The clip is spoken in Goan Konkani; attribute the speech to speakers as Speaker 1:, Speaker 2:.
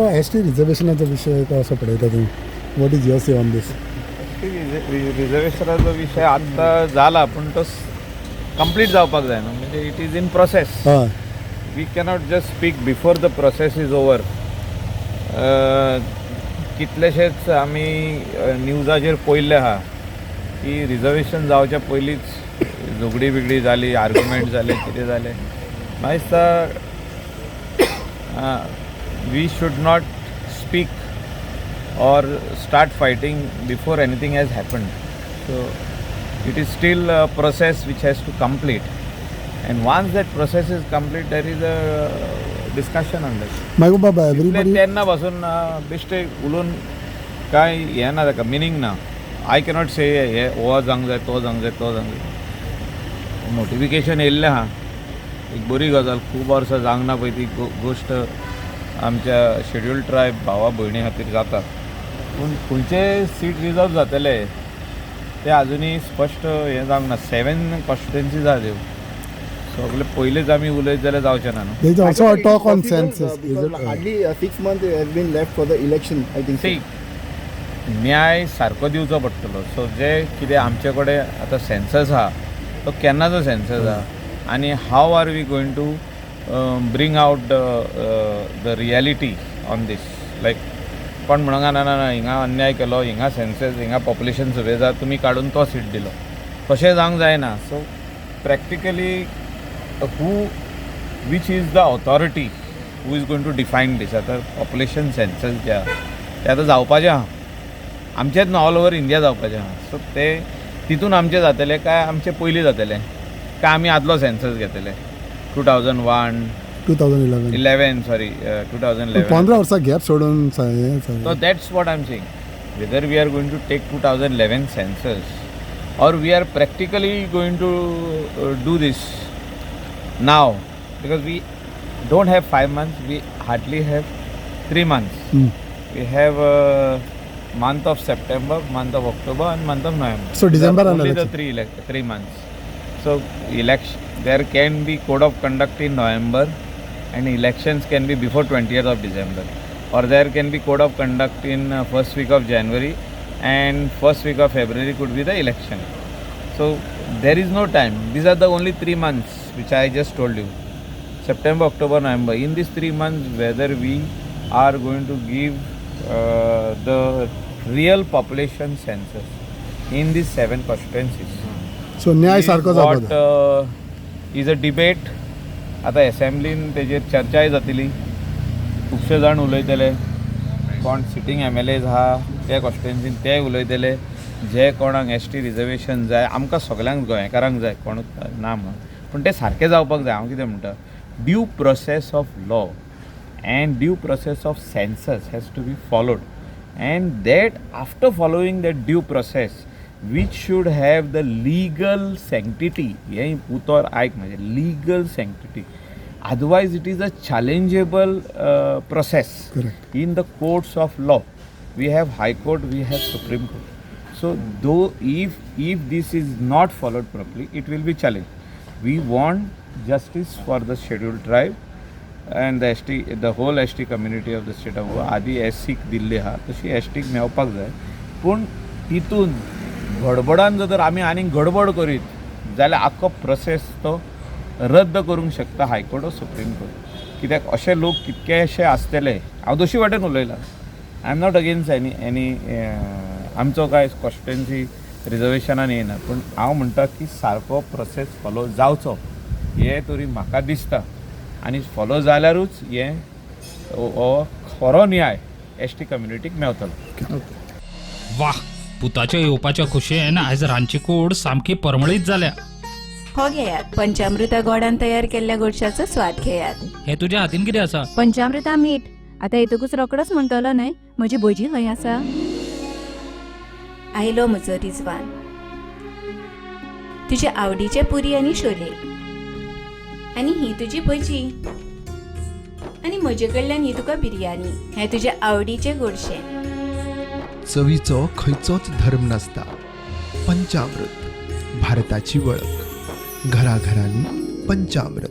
Speaker 1: एस टी रिजर्वेशनाचो विशय कसो पळयता तुमी? What is your say on this?
Speaker 2: रिजर्वेशनाचो विशय आत्तां जाला, पूण तो कंप्लीट जावपाक जाय न्हू. म्हणजे it is in process.
Speaker 1: हय.
Speaker 2: We cannot just speak before the process is over. कितलेशेच आमी न्यूजाचेर पळयल्ले आहा की रिजर्वेशन जावच्या पयलींच झगडी बिगडी जाली, आर्ग्युमेंट जाले, कितें जालें. म्हाका दिसता we should not speak or start fighting before anything has happened. So it is still a process which has to complete. And once that process is complete, there is a discussion on that.
Speaker 1: मागीर बाबा
Speaker 2: इतलें
Speaker 1: एवरीबडी
Speaker 2: तेन्ना पासून बेश्टे उलोवन कांय हें ना ताका, मिनींग ना. I cannot से हे हो जावंक जाय, तो जावंक जाय, तो जावंक जाय. नोटिफिकेशन येयल्लें आहा, एक बरी गजाल. खूब वर्सां जावंक ना पळय ती गोश्ट आमच्या शेड्युल्ड ट्रायब भावा भयणी खातीर जाता. पूण खंयचे सीट रिजर्व जातले ते आजुनूय स्पश्ट हें जावंक ना. सेवन कॉन्स्टिट्युएन्सीज आहा त्यो सगळे पयलींच आमी उलयत जाल्यार जावचें ना न्हू.
Speaker 1: There is also a talk on
Speaker 3: Possible,
Speaker 1: census. Is
Speaker 3: because
Speaker 1: it
Speaker 3: hardly 6 months has been left for the election, I think so.
Speaker 2: See, न्याय सारको दिवचो पडटलो. सो जे कितें आमचे कडेन आतां सेन्सस आहा, तो केन्नाचो सेन्सस आहा आनी how are we going to bring out the reality on this? Like कोण म्हणूंक ना, ना ना, हिंगा अन्याय केलो, हिंगा सेन्सस, हिंगा पॉप्युलेशन सर्वे जाता, तुमी काडून तो सीट दिलो, तशें जावंक जायना. So practically who which is the authority who is going to define this? आतां पॉप्युलेशन सेन्सस जे आहा ते आतां जावपाचें आहा आमचेच न्हू, ऑल ओवर इंडिया जावपाचें आहा. सो ते तितून आमचें जातलें काय आमचें पयलीं जातलें काय आमी आदलो सेन्सस घेतले 2001?
Speaker 1: 2011.
Speaker 2: 11, sorry, 2011.
Speaker 1: 15 वर्सां गॅप सोडून हें
Speaker 2: So that's what I'm saying. Whether we are going to take 2011 census or we are practically going to do this now, because we don't have 5 months, we hardly have 3 months. We have month of September, month of October, and month of November.
Speaker 1: So December
Speaker 2: These are
Speaker 1: and
Speaker 2: only the
Speaker 1: election.
Speaker 2: 3 months. So election, there can be code of conduct in November, and elections can be before 20th of December, or there can be code of conduct in first week of January, and first week of February could be the election. So there is no time. These are the only 3 months which I just told you. September, October, November. In these 3 months, whether we are going to give the real population census in these seven constituencies.
Speaker 1: So न्याय
Speaker 2: is
Speaker 1: सारको
Speaker 2: what
Speaker 1: जावपा जाय.
Speaker 2: Is a debate. आतां एसेंब्लीन तेजेर चर्चाय जातली. खुबशे जाण उलयतले, कोण सिटींग एमएलएज आहा ते कॉन्स्टिट्युएन्सीन ते उलयतले, जे कोणाक एसटी रिजर्वेशन जाय. आमकां सगल्यांक गोंयकारांक जाय, कोणूच ना म्हणून, पूण तें सारकें जावपाक जाय. हांव कितें म्हणटा, due process of law and due process of census has to be followed, and that after following that due process, which should have the legal sanctity. हें उतर आयक म्हाजें, legal sanctity. Otherwise it is a challengeable process
Speaker 1: Correct.
Speaker 2: In the courts of law. We have High Court, we have Supreme Court. So though if this is not followed properly, it will be challenged. We want justice for the Scheduled Tribe and the ST, the whole ST community of the state of Goa. आदी एस सीक दिल्ली आहा तशी एस टीक मेळपाक जाय. पूण तितून गडबडान जर आमी आनीक गडबड करीत जाल्यार आख्खो प्रोसेस तो रद्द करूंक शकता हायकोर्ट वो सुप्रीम कोर्ट. कित्याक अशे लोक कितकेशे आसतले. हांव दोशी वाटेन उलयलां, I am not against any. आमचो कांय कॉन्स्टिट्युएन्सी रिजर्वेशनान येयना, पूण हांव म्हणटा की सारको प्रोसेस फॉलो जावचो हें तरी म्हाका दिसता आनी फॉलो जाल्यारूच हें हो खरो न्याय एस टी कम्युनिटीक मेवतलो.
Speaker 4: वाह, पुताच्या येवपाच्या खोशयेन आयज रांदची कूड सामकी परमळीत जाल्या.
Speaker 5: हो घेयात, पंचामृता गोडान तयार केल्ल्या गोडशाचो स्वाद घेयात.
Speaker 4: हे तुज्या हातीन कितें आसा?
Speaker 5: पंचामृता मीठ. आता येतकूच रोकडोच म्हणटलो न्हय, म्हजी भजी खंय आसा? आयलो म्हजो रिजवान. तुजे आवडीचे पुरी आनी शोले आनी ही तुजी भजी आनी म्हजे कडल्यान ही तुका बिरयानी. हें तुजे आवडीचें गोडशें.
Speaker 6: चवीचो खंयचोच धर्म नासता. पंचामृत, भारताची वळख. घराघरांनी पंचामृत.